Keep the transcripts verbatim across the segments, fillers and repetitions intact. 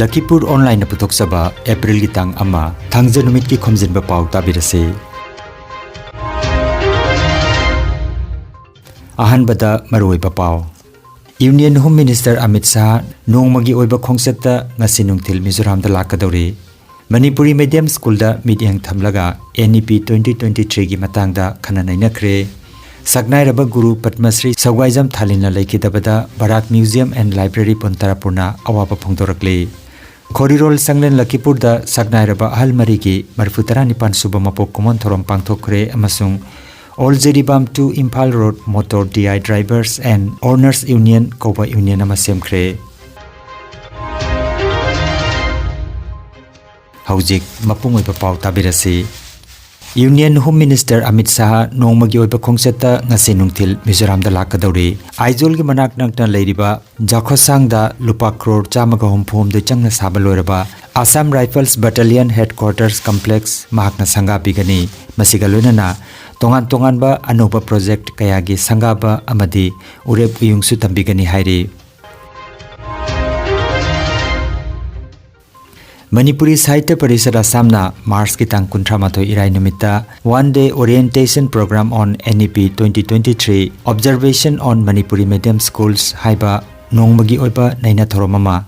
ꯂꯈꯤꯄꯨꯔ ꯑꯣꯟꯂꯥꯏꯟꯅ ꯄꯨꯊꯣꯛꯆꯕ ꯑꯦꯄ꯭ꯔꯤꯜꯒꯤ ꯇꯥꯡ ꯑꯃ, ꯊꯥꯡꯖ ꯅꯨꯃꯤꯠꯀꯤ ꯈꯣꯝꯖꯤꯟꯕ ꯄꯥꯎ ꯇꯥꯕꯤꯔꯁꯤ꯫ ꯑꯍꯥꯟꯕꯗ ꯃꯔꯨꯑꯣꯏꯕ ꯄꯥꯎ꯫ Union home minister Amit Shah ꯅꯣꯡꯃꯒꯤ ꯑꯣꯏꯕ ꯈꯣꯡꯆꯠꯇ ꯉꯁꯤ ꯅꯨꯡꯊꯤꯜ ꯃꯤꯖꯣꯔꯥꯝꯗ ꯂꯥꯛꯀꯗꯧꯔꯤ꯫ ꯃꯅꯤꯄꯨꯔꯤ ꯃꯤꯗꯤꯌꯝ ꯁ꯭ꯀꯨꯜꯗ ꯃꯤꯠꯌꯦꯡ ꯊꯝꯂꯒ NEP twenty twenty-threeꯒꯤ ꯃꯇꯥꯡꯗ ꯈꯟꯅ ꯅꯩꯅꯈ꯭ꯔꯦ꯫ ꯁꯛꯅꯥꯏꯔꯕ ꯒꯨꯔꯨ ꯄꯗꯃꯁ꯭ꯔꯤ ꯁꯧꯒꯥꯏꯖꯝ ꯊꯥꯂꯤꯟꯅ ꯂꯩꯈꯤꯗꯕꯗ ꯕꯔꯥꯛ ꯃ꯭ꯌꯨꯖꯤꯌꯝ ꯑꯦꯟ ꯂꯥꯏꯕ꯭ꯔꯦꯔꯤ ꯄꯨꯟꯇꯔꯥꯄꯨꯔꯅ ꯑꯋꯥꯕ ꯐꯣꯡꯗꯣꯔꯛꯂꯤ꯫ ꯈꯣꯔꯤꯔꯣꯜ ꯆꯥꯡꯂꯦꯟ ꯂꯈꯤꯄꯨꯔꯗ ꯁꯛꯅꯥꯏꯔꯕ ꯑꯍꯜ ꯃꯔꯤꯒꯤ ꯃꯔꯤꯐꯨ ꯇꯔꯥꯅꯤꯄꯥꯟ ꯁꯨꯕ ꯃꯄꯣꯛ ꯀꯨꯝꯑꯣꯟ ꯊꯧꯔꯝ ꯄꯥꯡꯊꯣꯛꯈ꯭ꯔꯦ ꯑꯃꯁꯨꯡ all Jiribam to Imphal road motor DI Drivers and Owners Union ꯀꯧꯕ ꯌꯨꯅꯤꯌꯟ ꯑꯃ ꯁꯦꯝꯈ꯭ꯔꯦ꯫ ꯍꯧꯖꯤꯛ ꯃꯄꯨꯡ ꯑꯣꯏꯕ ꯄꯥꯎ ꯇꯥꯕꯤꯔꯁꯤ꯫ Union home minister Amit Shah ꯅꯣꯡꯃꯒꯤ ꯑꯣꯏꯕ ꯈꯣꯡꯆꯠꯇ ꯉꯁꯤ ꯅꯨꯡꯊꯤꯜ ꯃꯤꯖꯣꯔꯥꯝꯗ ꯂꯥꯛꯀꯗꯧꯔꯤ꯫ ꯑꯥꯏꯖꯣꯜꯒꯤ ꯃꯅꯥꯛ ꯅꯛꯅ ꯂꯩꯔꯤꯕ ꯖꯥꯈꯣꯁꯥꯡꯗ ꯂꯨꯄꯥ ꯀ꯭ꯔꯣꯔ ꯆꯥꯝꯃꯒ ꯍꯨꯝꯐꯨ ꯍꯨꯝꯗꯣꯏ ꯆꯪꯅ ꯁꯥꯕ ꯂꯣꯏꯔꯕ Assam Rifles Battalion Headquarters Complex ꯃꯍꯥꯛꯅ ꯁꯪꯒꯥꯕꯤꯒꯅꯤ꯫ ꯃꯁꯤꯒ ꯂꯣꯏꯅꯅ ꯇꯣꯉꯥꯟ ꯇꯣꯉꯥꯟꯕ ꯑꯅꯧꯕ ꯄ꯭ꯔꯣꯖꯦꯛꯠ ꯀꯌꯥꯒꯤ ꯁꯪꯒꯥꯕ ꯑꯃꯗꯤ ꯎꯔꯦꯞ ꯎꯌꯨꯡꯁꯨ ꯇꯝꯕꯤꯒꯅꯤ ꯍꯥꯏꯔꯤ꯫ ꯃꯅꯤꯄꯨꯔꯤ ꯁꯥꯍꯤꯇ꯭ꯌ ꯄꯔꯤꯁꯠ ꯑꯁꯥꯝꯅ ꯃꯥꯔꯆꯀꯤ ꯇꯥꯡ ꯀꯨꯟꯊ꯭ꯔꯥ ꯃꯥꯊꯣꯏ ꯏꯔꯥꯏ ꯅꯨꯃꯤꯠꯇ One Day Orientation Program on NEP twenty twenty-three, Observation on Manipuri Medium Schools ꯍꯥꯏꯕ ꯅꯣꯡꯃꯒꯤ ꯑꯣꯏꯕ ꯅꯩꯅ ꯊꯧꯔꯝ ꯑꯃ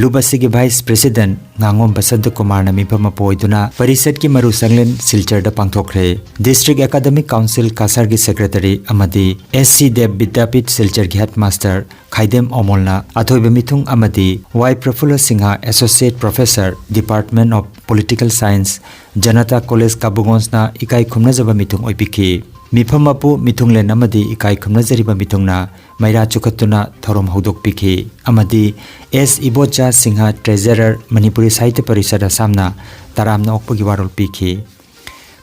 ꯂꯨꯞ ꯑꯁꯤꯒꯤ ꯚꯥꯏꯁ ꯄ꯭ꯔꯦꯁꯤꯗꯦꯟꯠ ꯉꯥꯉꯣꯝ ꯕꯁꯟꯇ ꯀꯨꯃꯥꯔꯅ ꯃꯤꯐꯝ ꯑꯃ ꯄꯨꯑꯣꯏꯗꯨꯅ ꯄꯔꯤꯁꯠꯀꯤ ꯃꯔꯨ ꯆꯥꯡꯂꯦꯟ ꯁꯤꯜꯆꯔꯗ ꯄꯥꯡꯊꯣꯛꯈ꯭ꯔꯦ꯫ ꯗꯤꯁꯇ꯭ꯔꯤꯛ ꯑꯦꯀꯥꯗꯃꯤꯛ ꯀꯥꯎꯟꯁꯤꯜ ꯀꯥꯁꯥꯔꯒꯤ ꯁꯦꯀ꯭ꯔꯦꯇꯔꯤ ꯑꯃꯗꯤ S C Dev ꯕꯤꯗ꯭ꯌꯥꯄꯤꯊ ꯁꯤꯜꯆꯔꯒꯤ ꯍꯦꯗꯃꯥꯁꯇꯔ ꯈꯥꯏꯗꯦꯝ ꯑꯃꯣꯜꯅ ꯑꯊꯣꯏꯕ ꯃꯤꯊꯨꯡ ꯑꯃꯗꯤ Y Prafulla Singha, Associate Professor, Department of Political Science, Janata college ꯀꯥꯕꯨꯒꯣꯟꯁꯅ ꯏꯀꯥꯏ ꯈꯨꯝꯅꯖꯕ ꯃꯤꯊꯨꯡ ꯑꯣꯏꯕꯤꯈꯤ꯫ ꯃꯤꯐꯝ ꯃꯄꯨ ꯃꯤꯊꯨꯡꯂꯦꯟ ꯑꯃꯗꯤ ꯏꯀꯥꯏ ꯈꯨꯝꯅꯖꯔꯤꯕ ꯃꯤꯊꯨꯡꯅ ꯃꯩꯔꯥ ꯆꯨꯈꯠꯇꯨꯅ ꯊꯧꯔꯝ ꯍꯧꯗꯣꯛꯄꯤꯈꯤ ꯑꯃꯗꯤ S ꯏꯕꯣꯆꯥ ꯁꯤꯡꯍ, Treasurer, ꯃꯅꯤꯄꯨꯔꯤ ꯁꯥꯍꯤꯇ꯭ꯌ ꯄꯔꯤꯁꯠ ꯑꯁꯥꯝꯅ ꯇꯔꯥꯝꯅ ꯑꯣꯛꯄꯒꯤ ꯋꯥꯔꯣꯜ ꯄꯤꯈꯤ꯫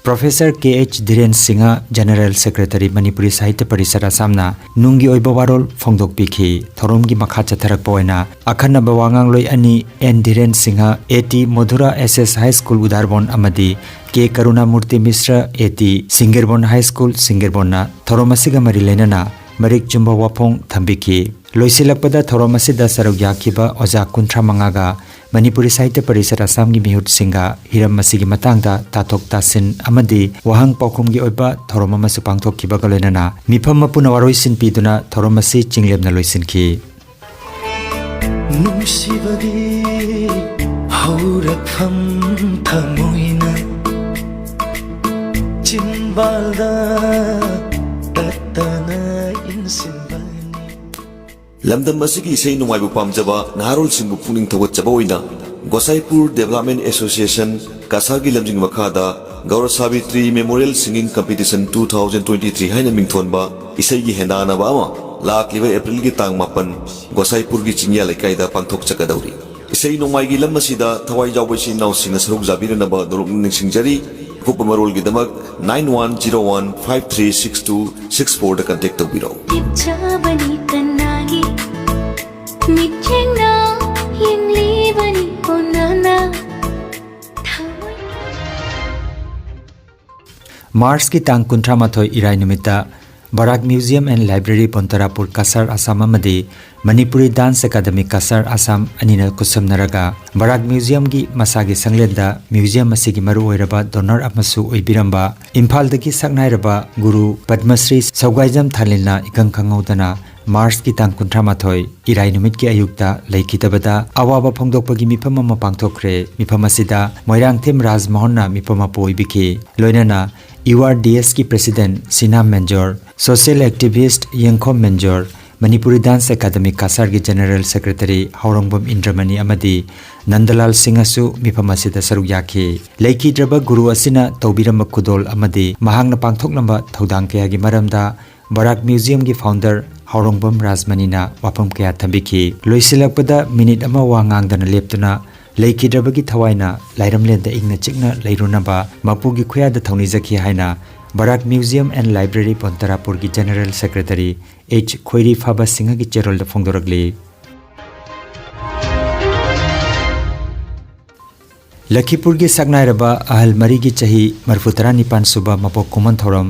Professor K H Dhiren Singha, General Secretary, Manipuri Sahitya Parishad ꯑꯁꯥꯝꯅ ꯅꯨꯡꯒꯤ ꯑꯣꯏꯕ ꯋꯥꯔꯣꯜ ꯐꯣꯡꯗꯣꯛꯄꯤꯈꯤ꯫ ꯊꯧꯔꯝꯒꯤ ꯃꯈꯥ ꯆꯠꯊꯔꯛꯄ ꯑꯣꯏꯅ ꯑꯈꯟꯅꯕ ꯋꯥꯉꯥꯡꯂꯣꯏ ꯑꯅꯤ, N ꯙꯤꯔꯦꯟ Singh, A T ꯃꯣꯙꯨꯔꯥ S S High School ꯎꯗꯥꯔꯕꯣꯟ ꯑꯃꯗꯤ K ꯀꯔꯨꯅꯥꯃꯨꯔꯇꯤ ꯃꯤꯁ꯭ꯔ, A T ꯁꯤꯡꯒꯤꯔꯕꯣꯟ High School, ꯁꯤꯡꯒꯤꯔꯕꯣꯟꯅ ꯊꯧꯔꯝ ꯑꯁꯤꯒ ꯃꯔꯤ ꯂꯩꯅꯅ ꯃꯔꯤꯛ ꯆꯨꯝꯕ ꯋꯥꯐꯣꯡ ꯊꯝꯕꯤꯈꯤ꯫ ꯂꯣꯏꯁꯤꯜꯂꯛꯄꯗ ꯊꯧꯔꯝ ꯑꯁꯤꯗ ꯁꯔꯨꯛ ꯌꯥꯈꯤꯕ ꯑꯣꯖꯥ ꯀꯨꯟꯊ꯭ꯔꯥ ꯃꯉꯥꯒ ꯃꯅꯤꯄꯨꯔꯤ ꯁꯥꯍꯤꯇ꯭ꯌ ꯄꯔꯤꯁꯠ ꯑꯁꯥꯝꯒꯤ ꯃꯤꯍꯨꯠꯁꯤꯡꯒ ꯍꯤꯔꯝ ꯑꯁꯤꯒꯤ ꯃꯇꯥꯡꯗ ꯇꯥꯊꯣꯛ ꯇꯥꯁꯤꯟ ꯑꯃꯗꯤ ꯋꯥꯍꯪ ꯄꯥꯎꯈꯨꯝꯒꯤ ꯑꯣꯏꯕ ꯊꯧꯔꯝ ꯑꯃꯁꯨ ꯄꯥꯡꯊꯣꯛꯈꯤꯕꯒ ꯂꯣꯏꯅꯅ ꯃꯤꯐꯝ ꯃꯄꯨꯅ ꯋꯥꯔꯣꯏꯁꯤꯟ ꯄꯤꯗꯨꯅ ꯊꯧꯔꯝ ꯑꯁꯤ ꯆꯤꯡꯂꯦꯝꯅ ꯂꯣꯏꯁꯤꯟꯈꯤ꯫ ꯅꯨꯡꯁꯤꯕꯒꯤ ꯍꯧꯔꯛꯐꯝ ꯊꯃꯣꯏꯅ ꯆꯤꯟꯕꯥꯜꯗ ꯇꯠꯇꯅ ꯏꯟꯁꯤꯟꯕꯅꯤ꯫ ꯂꯝꯗꯝ ꯑꯁꯤꯒꯤ ꯏꯁꯩ ꯅꯣꯡꯃꯥꯏꯕꯨ ꯄꯥꯝꯖꯕ ꯅꯍꯥꯔꯣꯜꯁꯤꯡꯕꯨ ꯄꯨꯛꯅꯤꯡ ꯊꯧꯒꯠꯆꯕ ꯑꯣꯏꯅ ꯒꯣꯁꯥꯏꯄꯨꯔ ꯗꯦꯕꯂꯞꯃꯦꯟ ꯑꯦꯁꯣꯁꯤꯌꯦꯁꯟ ꯀꯁꯥꯔꯒꯤ ꯂꯝꯖꯤꯡ ꯃꯈꯥꯗ Gour Sabitri memorial singing competition two thousand twenty three ꯍꯥꯏꯅ ꯃꯤꯡꯊꯣꯟꯕ ꯏꯁꯩꯒꯤ ꯍꯦꯟꯗꯥꯟꯅꯕ ꯑꯃ ꯂꯥꯛꯂꯤꯕ ꯑꯦꯄ꯭ꯔꯤꯜꯒꯤ ꯇꯥꯡ ꯃꯥꯄꯟ ꯒꯣꯁꯥꯏꯄꯨꯔꯒꯤ ꯆꯤꯡꯌꯥ ꯂꯩꯀꯥꯏꯗ ꯄꯥꯡꯊꯣꯛꯆꯒꯗꯧꯔꯤ꯫ ꯏꯁꯩ ꯅꯣꯡꯃꯥꯏꯒꯤ ꯂꯝ ꯑꯁꯤꯗ ꯊꯋꯥꯏ ꯌꯥꯎꯕ ꯏꯆꯤꯟ ꯏꯅꯥꯎꯁꯤꯡꯅ ꯁꯔꯨꯛ ꯌꯥꯕꯤꯔꯅꯕ ꯅꯣꯂꯨꯛꯅ ꯅꯤꯡꯁꯤꯡꯖꯔꯤ꯫ ꯑꯀꯨꯞꯄ ꯃꯔꯣꯜꯒꯤꯗꯃꯛ nine one zero one five three six two six ꯐꯣꯔꯗ ꯀꯟꯇꯦꯛ ꯇꯧꯕꯤꯔꯛꯎ꯫ ꯏꯆꯥꯕꯅꯤ ꯀꯅꯥꯒꯤ ꯃꯤꯠꯌꯦꯡꯅ ꯌꯦꯡꯂꯤꯕꯅꯤ ꯀꯣꯟꯅꯅ ꯊꯃꯣꯏ ꯃꯥꯔꯆꯀꯤ ꯇꯥꯡ ꯀꯨꯟꯊ꯭ꯔꯥ ꯃꯥꯊꯣꯏ ꯏꯔꯥꯏ ꯅꯨꯃꯤꯠꯇ Barak museum and library Bontarapur Cachar Assam ꯑꯃꯗꯤ ꯃꯅꯤꯄꯨꯔꯤ ꯗꯥꯟꯁ ꯑꯦꯀꯥꯗꯃꯤ ꯀꯁꯥꯔ ꯑꯁꯥꯝ ꯑꯅꯤꯅ ꯈꯨꯠꯁꯝꯅꯔꯒ ꯕꯔꯥꯛ ꯃ꯭ꯌꯨꯖꯤꯌꯝꯒꯤ ꯃꯁꯥꯒꯤ ꯁꯪꯂꯦꯟꯗ ꯃ꯭ꯌꯨꯖꯤꯌꯝ ꯑꯁꯤꯒꯤ ꯃꯔꯨꯑꯣꯏꯔꯕ ꯗꯣꯅꯔ ꯑꯃꯁꯨ ꯑꯣꯏꯕꯤꯔꯝꯕ ꯏꯝꯐꯥꯜꯗꯒꯤ ꯁꯛꯅꯥꯏꯔꯕ ꯒꯨꯔꯨ ꯄꯗꯃꯁ꯭ꯔꯤ ꯁꯧꯒꯥꯏꯖꯝ ꯊꯥꯂꯤꯜꯅ ꯏꯈꯪ ꯈꯪꯍꯧꯗꯅ ꯃꯥꯔꯆꯀꯤ ꯇꯥꯡ ꯀꯨꯟꯊ꯭ꯔꯥ ꯃꯥꯊꯣꯏ ꯏꯔꯥꯏ ꯅꯨꯃꯤꯠꯀꯤ ꯑꯌꯨꯛꯇ ꯂꯩꯈꯤꯗꯕꯗ ꯑꯋꯥꯕ ꯐꯣꯡꯗꯣꯛꯄꯒꯤ ꯃꯤꯐꯝ ꯑꯃ ꯄꯥꯡꯊꯣꯛꯈ꯭ꯔꯦ꯫ ꯃꯤꯐꯝ ꯑꯁꯤꯗ ꯃꯣꯏꯔꯥꯡꯊꯦꯝ ꯔꯥꯖꯃꯣꯍꯟꯅ ꯃꯤꯐꯝ ꯃꯄꯨ ꯑꯣꯏꯕꯤꯈꯤ꯫ ꯂꯣꯏꯅꯅ ꯌꯨ ꯑꯥꯔ ꯗꯤ ꯑꯦꯁꯀꯤ president Sinam Menjor, social activist Yengkhom Menjor, Manipuri dance academy ꯀꯁꯥꯔꯒꯤ ꯖꯦꯅꯔꯦꯜ ꯁꯦꯀ꯭ꯔꯦꯇꯔꯤ ꯍꯥꯎꯔꯣꯡꯕꯝ ꯏꯟꯗ꯭ꯔꯃꯅꯤ ꯑꯃꯗꯤ ꯅꯟꯗꯂꯥꯜ ꯁꯤꯡꯍꯁꯨ ꯃꯤꯐꯝ ꯑꯁꯤꯗ ꯁꯔꯨꯛ ꯌꯥꯈꯤ꯫ ꯂꯩꯈꯤꯗ꯭ꯔꯕ ꯒꯨꯔꯨ ꯑꯁꯤꯅ ꯇꯧꯕꯤꯔꯝꯕ ꯈꯨꯗꯣꯜ ꯑꯃꯗꯤ ꯃꯍꯥꯛꯅ ꯄꯥꯡꯊꯣꯛꯂꯝꯕ ꯊꯧꯗꯥꯡ ꯀꯌꯥꯒꯤ ꯃꯔꯝꯗ ꯕꯔꯥꯛ ꯃ꯭ꯌꯨꯖꯤꯌꯝꯒꯤ ꯐꯥꯎꯟꯗꯔ ꯍꯥꯎꯔꯣꯡꯕꯝ ꯔꯥꯖꯃꯅꯤꯅ ꯋꯥꯐꯝ ꯀꯌꯥ ꯊꯝꯕꯤꯈꯤ꯫ ꯂꯣꯏꯁꯤꯜꯂꯛꯄꯗ ꯃꯤꯅꯤꯠ ꯑꯃ ꯋꯥ ꯉꯥꯡꯗꯅ ꯂꯦꯞꯇꯨꯅ ꯂꯩꯈꯤꯗ꯭ꯔꯕꯒꯤ ꯊꯋꯥꯏꯅ ꯂꯥꯏꯔꯝꯂꯦꯟꯗ ꯏꯪꯅ ꯆꯤꯛꯅ ꯂꯩꯔꯨꯅꯕ ꯃꯄꯨꯒꯤ ꯈꯨꯌꯥꯗ ꯊꯧꯅꯤꯖꯈꯤ ꯍꯥꯏꯅ ꯕꯔꯥꯛ ꯃ꯭ꯌꯨꯖꯤꯌꯝ ꯑꯦꯟ ꯂꯥꯏꯕ꯭ꯔꯦꯔꯤ ꯕꯣꯟꯇꯔꯥꯄꯨꯔꯒꯤ ꯖꯦꯅꯔꯦꯜ ꯁꯦꯀ꯭ꯔꯦꯇꯔꯤ ꯑꯩꯆ ꯈꯣꯏꯔꯤꯐꯥꯕ ꯁꯤꯡꯍꯒꯤ ꯆꯦꯔꯣꯜꯗ ꯐꯣꯡꯗꯣꯔꯛꯂꯤ꯫ ꯂꯈꯤꯄꯨꯔꯒꯤ ꯁꯛꯅꯥꯏꯔꯕ ꯑꯍꯜ ꯃꯔꯤꯒꯤ ꯆꯍꯤ ꯃꯔꯤꯐꯨ ꯇꯔꯥꯅꯤꯄꯥꯟ ꯁꯨꯕ ꯃꯄꯣꯛ ꯀꯨꯝꯑꯣꯟ ꯊꯧꯔꯝ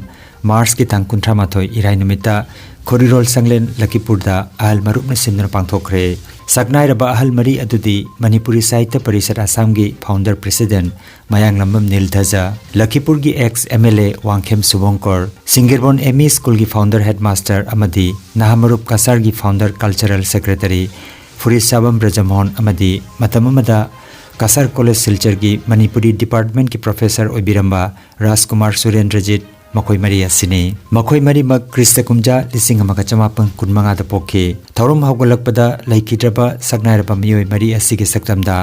ꯃꯥꯔꯆꯀꯤ ꯇꯥꯡ ꯀꯨꯟꯊ꯭ꯔꯥ ꯃꯥꯊꯣꯏ ꯏꯔꯥꯏ ꯅꯨꯃꯤꯠꯇ ꯈꯣꯔꯤꯔꯣꯜ ꯁꯪꯂꯦꯟ ꯂꯈꯤꯄꯨꯔꯗ ꯑꯍꯜ ꯃꯔꯨꯞꯅ ꯁꯤꯟꯗꯨꯅ ꯄꯥꯡꯊꯣꯛꯈ꯭ꯔꯦ꯫ ꯁꯛꯅꯥꯏꯔꯕ ꯑꯍꯜ ꯃꯔꯤ ꯑꯗꯨꯗꯤ ꯃꯅꯤꯄꯨꯔꯤ ꯁꯥꯍꯤꯇ꯭ꯌ ꯄꯔꯤꯁꯠ ꯑꯁꯥꯝꯒꯤ founder president ꯃꯌꯥꯡꯂꯝꯕꯝ ꯅꯤꯜ ꯙꯖ, ꯂꯈꯤꯄꯨꯔꯒꯤ ex MLA Wangkhem ꯁꯨꯕꯣꯡꯀꯔ, ꯁꯤꯡꯒꯤꯔꯕꯣꯟ M E schoolꯒꯤ founder headmaster ꯑꯃꯗꯤ ꯅꯍꯥꯃꯔꯨꯞ ꯀꯁꯥꯔꯒꯤ founder cultural secretary ꯐꯨꯔꯤꯠꯁꯥꯕꯝ ꯕ꯭ꯔꯖꯃꯣꯍꯟ ꯑꯃꯗꯤ ꯃꯇꯝ ꯑꯃꯗ ꯀꯁꯥꯔ college ꯁꯤꯜꯆꯔꯒꯤ ꯃꯅꯤꯄꯨꯔꯤ departmentꯀꯤ professor ꯑꯣꯏꯕꯤꯔꯝꯕ ꯔꯥꯖꯀꯨꯃꯥꯔ ꯁꯨꯔꯦꯟꯗ꯭ꯔꯖꯤꯠ, ꯃꯈꯣꯏ ꯃꯔꯤ ꯑꯁꯤꯅꯤ꯫ ꯃꯈꯣꯏ ꯃꯔꯤꯃꯛ ꯈ꯭ꯔꯤꯁꯇ ꯀꯨꯝꯖꯥ ꯂꯤꯁꯤꯡ ꯑꯃꯒ ꯆꯃꯥꯄꯟ ꯀꯨꯟꯃꯉꯥꯗ ꯄꯣꯛꯈꯤ꯫ ꯊꯧꯔꯝ ꯍꯧꯒꯠꯂꯛꯄꯗ ꯂꯩꯈꯤꯗ꯭ꯔꯕ ꯁꯛꯅꯥꯏꯔꯕ ꯃꯤꯑꯣꯏ ꯃꯔꯤ ꯑꯁꯤꯒꯤ ꯁꯛꯇꯝꯗ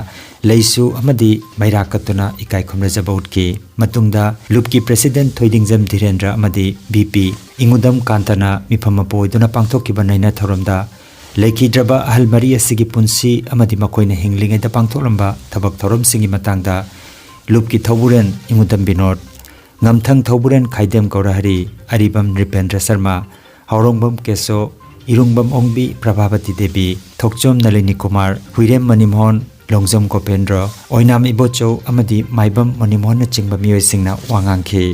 ꯂꯩꯁꯨ ꯑꯃꯗꯤ ꯃꯩꯔꯥ ꯀꯠꯇꯨꯅ ꯏꯀꯥꯏ ꯈꯨꯝꯅꯖꯕ ꯎꯠꯈꯤ꯫ ꯃꯇꯨꯡꯗ ꯂꯨꯞꯀꯤ president ꯊꯣꯏꯗꯤꯡꯖꯝ ꯙꯤꯔꯦꯟꯗ꯭ꯔ ꯑꯃꯗꯤ VP ꯏꯉꯨꯗꯝ ꯀꯥꯟꯇꯅ ꯃꯤꯐꯝ ꯃꯄꯨ ꯑꯣꯏꯗꯨꯅ ꯄꯥꯡꯊꯣꯛꯈꯤꯕ ꯅꯩꯅ ꯊꯧꯔꯝꯗ ꯂꯩꯈꯤꯗ꯭ꯔꯕ ꯑꯍꯜ ꯃꯔꯤ ꯑꯁꯤꯒꯤ ꯄꯨꯟꯁꯤ ꯑꯃꯗꯤ ꯃꯈꯣꯏꯅ ꯍꯤꯡꯂꯤꯉꯩꯗ ꯄꯥꯡꯊꯣꯛꯂꯝꯕ ꯊꯕꯛ ꯊꯧꯔꯝꯁꯤꯡꯒꯤ ꯃꯇꯥꯡꯗ ꯂꯨꯞꯀꯤ ꯊꯧꯕꯨꯔꯦꯟ ꯏꯉꯨꯗꯝ ꯕꯤꯅꯣꯗ, ꯉꯝꯊꯪ ꯊꯧꯕꯨꯔꯦꯟ ꯈꯥꯏꯗꯦꯝ ꯒꯧꯔꯍꯔꯤ, ꯑꯔꯤꯕꯝ ꯅ꯭ꯔꯤꯄꯦꯟꯗ꯭ꯔ ꯁꯔꯃ, ꯍꯥꯎꯔꯣꯡꯕꯝ ꯀꯦꯁꯣ, ꯏꯔꯨꯡꯕꯝ ꯑꯣꯡꯕꯤ ꯄ꯭ꯔꯚꯥꯕꯇꯤ ꯗꯦꯕꯤ, ꯊꯣꯛꯆꯣꯝ ꯅꯂꯤꯅꯤ ꯀꯨꯃꯥꯔ, ꯍꯨꯏꯔꯦꯝ ꯃꯅꯤꯃꯣꯍꯟ, ꯂꯣꯡꯖꯝ ꯒꯣꯄꯦꯟꯗ꯭ꯔ, ꯑꯣꯏꯅꯥꯝ ꯏꯕꯣꯆꯧ ꯑꯃꯗꯤ ꯃꯥꯏꯕꯝ ꯃꯅꯤꯃꯣꯍꯟꯅꯆꯤꯡꯕ ꯃꯤꯑꯣꯏꯁꯤꯡꯅ ꯋꯥ ꯉꯥꯡꯈꯤ꯫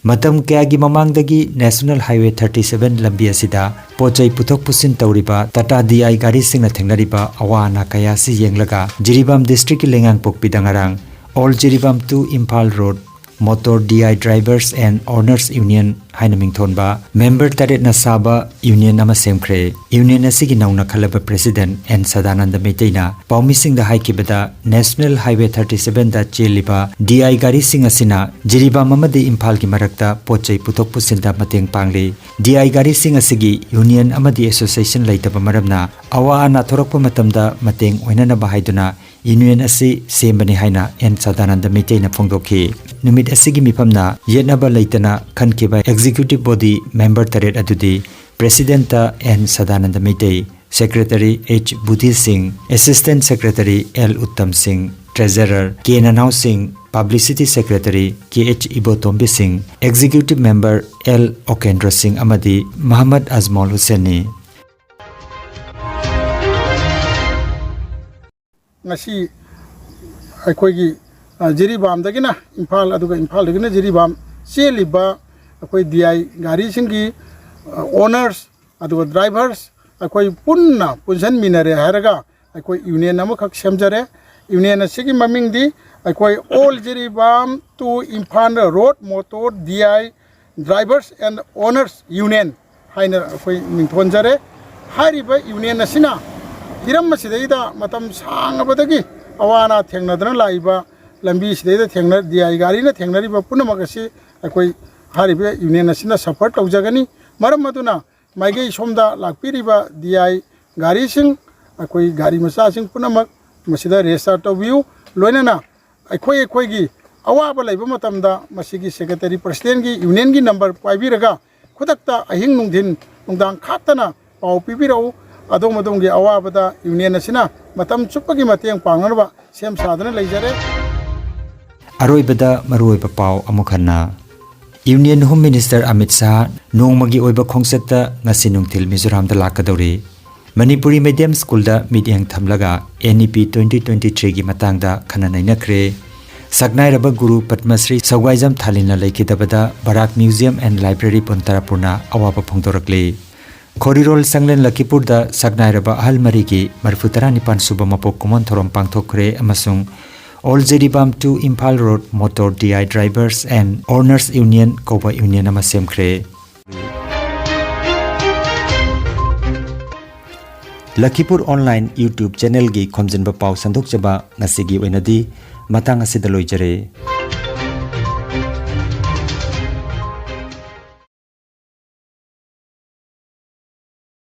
ꯃꯇꯝ ꯀꯌꯥꯒꯤ ꯃꯃꯥꯡꯗꯒꯤ National Highway thirty seven ꯂꯝꯕꯤ ꯑꯁꯤꯗ ꯄꯣꯠ ꯆꯩ ꯄꯨꯊꯣꯛ ꯄꯨꯁꯤꯟ ꯇꯧꯔꯤꯕ ꯇꯥꯇꯥ D I ꯒꯥꯔꯤꯁꯤꯡꯅ ꯊꯦꯡꯅꯔꯤꯕ ꯑꯋꯥ ꯑꯅꯥ ꯀꯌꯥ ꯑꯁꯤ ꯌꯦꯡꯂꯒ ꯖꯤꯔꯤꯕꯥꯝ districtꯀꯤ ꯂꯩꯉꯥꯡꯄꯣꯛꯄꯤꯗ ꯉꯔꯥꯡ All Jiribam to Imphal Road Motor D I Drivers and Owners Union ꯍꯥꯏꯅ ꯃꯤꯡꯊꯣꯟꯕ member ꯇꯔꯦꯠꯅ ꯁꯥꯕ union ꯑꯃ ꯁꯦꯝꯈ꯭ꯔꯦ꯫ Union ꯑꯁꯤꯒꯤ ꯅꯧꯅ ꯈꯜꯂꯕ president N ꯁꯗꯥꯅꯟꯗ ꯃꯩꯇꯩꯅ ꯄꯥꯎꯃꯤꯁꯤꯡꯗ ꯍꯥꯏꯈꯤꯕꯗ, National Highway thirty sevenꯗ ꯆꯦꯜꯂꯤꯕ D I ꯒꯥꯔꯤꯁꯤꯡ ꯑꯁꯤꯅ ꯖꯤꯔꯤꯕꯥꯝ ꯑꯃꯗꯤ ꯏꯝꯐꯥꯜꯒꯤ ꯃꯔꯛꯇ ꯄꯣꯠ ꯆꯩ ꯄꯨꯊꯣꯛ ꯄꯨꯁꯤꯟꯗ ꯃꯇꯦꯡ ꯄꯥꯡꯂꯤ꯫ D I ꯒꯥꯔꯤꯁꯤꯡ ꯑꯁꯤꯒꯤ union ꯑꯃꯗꯤ association ꯂꯩꯇꯕ ꯃꯔꯝꯅ ꯑꯋꯥ ꯑꯅꯥ ꯊꯣꯔꯛꯄ ꯃꯇꯝꯗ ꯃꯇꯦꯡ ꯑꯣꯏꯅꯅꯕ ꯍꯥꯏꯗꯨꯅ union ꯑꯁꯤ ꯁꯦꯝꯕꯅꯤ ꯍꯥꯏꯅ N ꯁꯗꯥꯅꯟꯗ ꯃꯩꯇꯩꯅ ꯐꯣꯡꯗꯣꯛꯈꯤ꯫ ꯅꯨꯃꯤꯠ ꯑꯁꯤꯒꯤ ꯃꯤꯐꯝꯅ ꯌꯦꯠꯅꯕ ꯂꯩꯇꯅ ꯈꯟꯈꯤꯕ executive body member ꯇꯔꯦꯠ ꯑꯗꯨꯗꯤ presidentꯇ N Sadananda Meitei, Secretary H Budhi Singh, Assistant Secretary L Uttam Singh, Treasurer K Nanao Singh, Publicity Secretary K H Ibotombi Singh, Executive Member L Okendra Singh ꯑꯃꯗꯤ ꯃꯍꯃꯗ ꯑꯖꯃꯣꯜ ꯍꯨꯁꯦꯟꯅꯤ꯫ ꯉꯁꯤ ꯑꯩꯈꯣꯏꯒꯤ ꯑ, ꯖꯤꯔꯤꯕꯥꯝꯗꯒꯤꯅ ꯏꯝꯐꯥꯜ, ꯑꯗꯨꯒ ꯏꯝꯐꯥꯜꯗꯒꯤꯅ ꯖꯤꯔꯤꯕꯥꯝ ꯆꯦꯜꯂꯤꯕ ꯑꯩꯈꯣꯏ ꯗꯤ ꯑꯥꯏ ꯒꯥꯔꯤꯁꯤꯡꯒꯤ ꯑꯣꯅꯔꯁ, ꯑꯗꯨꯒ ꯗ꯭ꯔꯥꯏꯚꯔꯁ, ꯑꯩꯈꯣꯏ ꯄꯨꯟꯅ ꯄꯨꯟꯁꯤꯟꯃꯤꯟꯅꯔꯦ ꯍꯥꯏꯔꯒ ꯑꯩꯈꯣꯏ ꯌꯨꯅꯤꯌꯟ ꯑꯃꯈꯛ ꯁꯦꯝꯖꯔꯦ꯫ ꯌꯨꯅꯤꯌꯟ ꯑꯁꯤꯒꯤ ꯃꯃꯤꯡꯗꯤ ꯑꯩꯈꯣꯏ All Jiribam to Imphal Road Motor D I Drivers and Owners Union ꯍꯥꯏꯅ ꯑꯩꯈꯣꯏ ꯃꯤꯡꯊꯣꯟꯖꯔꯦ꯫ ꯍꯥꯏꯔꯤꯕ ꯌꯨꯅꯤꯌꯟ ꯑꯁꯤꯅ ꯍꯤꯔꯝ ꯑꯁꯤꯗꯩꯗ ꯃꯇꯝ ꯁꯥꯡꯉꯕꯗꯒꯤ ꯑꯋꯥ ꯑꯅꯥ ꯊꯦꯡꯅꯗꯅ ꯂꯥꯛꯏꯕ, ꯂꯝꯕꯤ ꯑꯁꯤꯗꯩꯗ ꯊꯦꯡꯅ-, ꯗꯤ ꯑꯥꯏ ꯒꯥꯔꯤꯅ ꯊꯦꯡꯅꯔꯤꯕ ꯄꯨꯝꯅꯃꯛ ꯑꯁꯤ ꯑꯩꯈꯣꯏ ꯍꯥꯏꯔꯤꯕ ꯌꯨꯅꯤꯌꯟ ꯑꯁꯤꯅ ꯁꯐꯔ ꯇꯧꯖꯒꯅꯤ꯫ ꯃꯔꯝ ꯑꯗꯨꯅ ꯃꯥꯏꯀꯩ ꯁꯣꯝꯗ ꯂꯥꯛꯄꯤꯔꯤꯕ ꯗꯤ ꯑꯥꯏ ꯒꯥꯔꯤꯁꯤꯡ, ꯑꯩꯈꯣꯏ ꯒꯥꯔꯤ ꯃꯆꯥꯁꯤꯡ ꯄꯨꯝꯅꯃꯛ ꯃꯁꯤꯗ ꯔꯦꯖꯤꯁꯇꯔ ꯇꯧꯕꯤꯌꯨ꯫ ꯂꯣꯏꯅꯅ ꯑꯩꯈꯣꯏ ꯑꯩꯈꯣꯏꯒꯤ ꯑꯋꯥꯕ ꯂꯩꯕ ꯃꯇꯝꯗ ꯃꯁꯤꯒꯤ ꯁꯦꯀ꯭ꯔꯦꯇꯔꯤ ꯄ꯭ꯔꯁꯤꯗꯦꯟꯒꯤ ꯌꯨꯅꯤꯌꯟꯒꯤ ꯅꯝꯕꯔ ꯄꯥꯏꯕꯤꯔꯒ ꯈꯨꯗꯛꯇ ꯑꯍꯤꯡ ꯅꯨꯡꯊꯤꯟ ꯅꯨꯡꯗꯥꯡ ꯈꯥꯛꯇꯅ ꯄꯥꯎ ꯄꯤꯕꯤꯔꯛꯎ꯫ ꯑꯗꯣꯝ ꯑꯗꯣꯝꯒꯤ ꯑꯋꯥꯕꯗ ꯌꯨꯅꯤꯌꯟ ꯑꯁꯤꯅ ꯃꯇꯝ ꯆꯨꯞꯄꯒꯤ ꯃꯇꯦꯡ ꯄꯥꯡꯅꯅꯕ ꯁꯦꯝ ꯁꯥꯗꯨꯅ ꯂꯩꯖꯔꯦ꯫ ꯑꯔꯣꯏꯕꯗ ꯃꯔꯨꯑꯣꯏꯕ ꯄꯥꯎ ꯑꯃꯨꯛ ꯍꯟꯅ꯫ Union home minister Amit Shah ꯅꯣꯡꯃꯒꯤ ꯑꯣꯏꯕ ꯈꯣꯡꯆꯠꯇ ꯉꯁꯤ ꯅꯨꯡꯊꯤꯜ ꯃꯤꯖꯣꯔꯥꯝꯗ ꯂꯥꯛꯀꯗꯧꯔꯤ꯫ ꯃꯅꯤꯄꯨꯔꯤ ꯃꯤꯗꯤꯌꯝ ꯁ꯭ꯀꯨꯜꯗ ꯃꯤꯠꯌꯦꯡ ꯊꯝꯂꯒ N E P twenty twenty-threeꯒꯤ ꯃꯇꯥꯡꯗ ꯈꯟꯅ ꯅꯩꯅꯈ꯭ꯔꯦ꯫ ꯁꯛꯅꯥꯏꯔꯕ ꯒꯨꯔꯨ ꯄꯗꯃꯁ꯭ꯔꯤ ꯁꯧꯒꯥꯏꯖꯝ ꯊꯥꯂꯤꯟꯅ ꯂꯩꯈꯤꯗꯕꯗ ꯕꯔꯥꯛ Museum and Library ꯄꯨꯟꯇꯔꯥꯄꯨꯔꯅ ꯑꯋꯥꯕ ꯐꯣꯡꯗꯣꯔꯛꯂꯤ꯫ ꯈꯣꯔꯤꯔꯣꯜ ꯁꯪꯂꯦꯟ ꯂꯈꯤꯄꯨꯔꯗ ꯁꯛꯅꯥꯏꯔꯕ ꯑꯍꯜ ꯃꯔꯤꯒꯤ ꯃꯔꯤꯐꯨ ꯇꯔꯥꯅꯤꯄꯥꯟ ꯁꯨꯕ ꯃꯄꯣꯛ ꯀꯨꯝꯑꯣꯟ ꯊꯧꯔꯝ ꯄꯥꯡꯊꯣꯛꯈ꯭ꯔꯦ ꯑꯃꯁꯨꯡ All Jiribam to Imphal Road Motor D I Drivers and Owners Union ꯀꯧꯕ ꯌꯨꯅꯤꯌꯟ ꯑꯃ ꯁꯦꯝꯈ꯭ꯔꯦ꯫ ꯂꯈꯤꯄꯨꯔ ꯑꯣꯟꯂꯥꯏꯟ YouTube ꯆꯦꯅꯦꯜꯒꯤ ꯈꯣꯝꯖꯤꯟꯕ ꯄꯥꯎ ꯁꯟꯗꯣꯛꯆꯕ ꯉꯁꯤꯒꯤ ꯑꯣꯏꯅꯗꯤ ꯃꯇꯥꯡ ꯑꯁꯤꯗ ꯂꯣꯏꯖꯔꯦ꯫